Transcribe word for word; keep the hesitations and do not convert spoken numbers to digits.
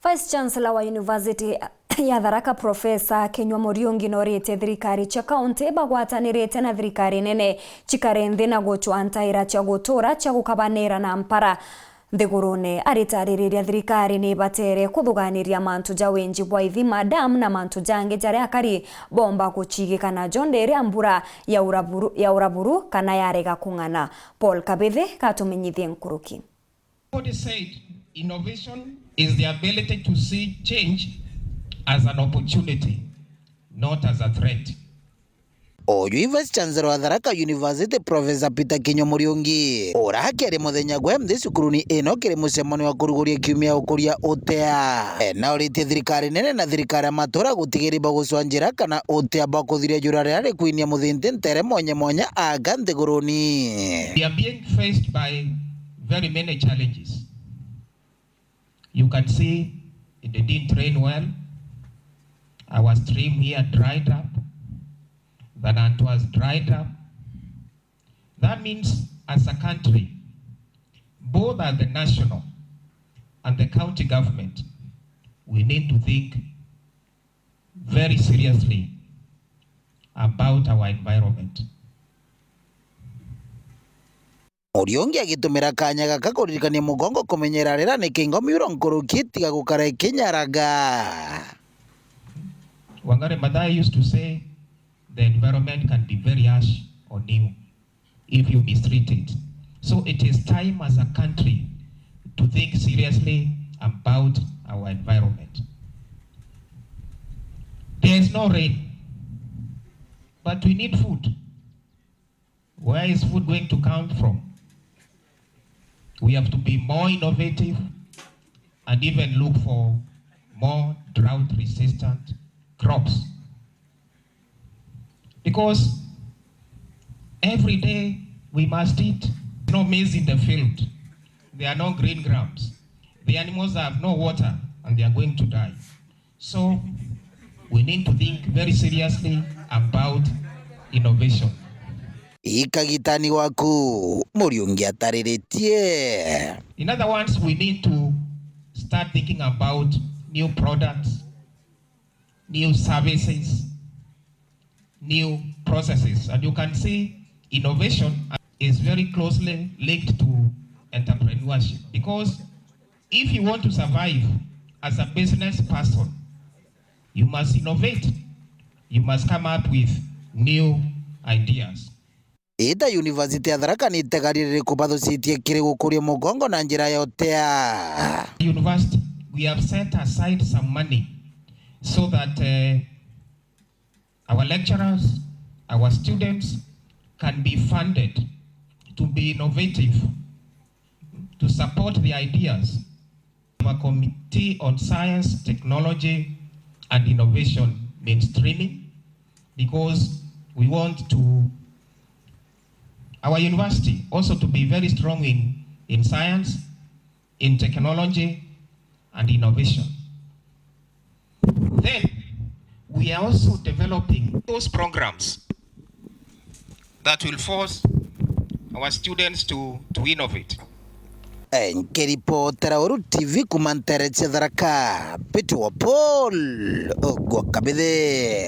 Vice Chancellor wa University ya Tharaka, Professor Kinyua Muriungi, noritie thirikari cia kaunti bagwatanirite na thirikari nene cikare nthi na gucwa ntaira cia gutura cia gukabanira na mpara nthigurune. Aritaririria thirikari ni ibatere kuthuganiria mantu ja winji bwa ithima, dam na mantu jangi jaria akari bomba gucigika najo ndi iria mbura yaura buru, yaura buru kana yarega kung'ana. Paul Kabithi gatumenyithie nkuruki. Somebody said, "Innovation is the ability to see change as an opportunity, not as a threat." Uyu i Vice Chancellor wa Tharaka University, Professor Peter Kinyua Muriungi, uria akiaria muthenya gwe nthi cukuruni ino kiri mucemanio wa kuruguria kiumia ukuria utea. E, nauritie thirikari nene na thirikari ya matura gutigiri bagucwa njira kana utea bwa kuthiria jura riria rikwinia muthinti ntere mwanya mwanya aga nthiguruni. We are being faced by very many challenges. You can see it didn't rain well. Our stream here dried up. Tharaka Nithi was dried up. That means, as a country, both at the national and the county government, we need to think very seriously about our environment. Muriungi agitumira kanya gaka kuririkania mugongo kumenyera rira ni kingo miuro nkuruki tiga gukara ikinyaraga. Wangari Maathai used to say, "The environment can be very harsh on you if you mistreat it." So it is time as a country to think seriously about our environment. There is no rain, but we need food. Where is food going to come from? We have to be more innovative and even look for more drought-resistant crops. Because every day we must eat. No maize in the field. There are no green grams. The animals have no water and they are going to die. So, we need to think very seriously about innovation. Ikagitani waku, Muriungi atariritie. In other words, we need to start thinking about new products, new services, new processes. And you can see innovation is very closely linked to entrepreneurship, because if you want to survive as a business person, you must innovate. You must come up with new ideas. Ita University ya Tharaka ni itega ririku bathucitie kiri gukuria mugongo na njira ya utea? University, we have set aside some money so that, uh, our lecturers, our students can be funded to be innovative, to support the ideas. A committee on science, technology, and innovation mainstreaming, because we want to, our university also to be very strong in, in science, in technology, and innovation. Then we are also developing those programs that will force our students to, to innovate. Eh, nkiripotera Uru T V kuma ntere cia Tharaka, Peter wa Paul, Ogwa Kabithe.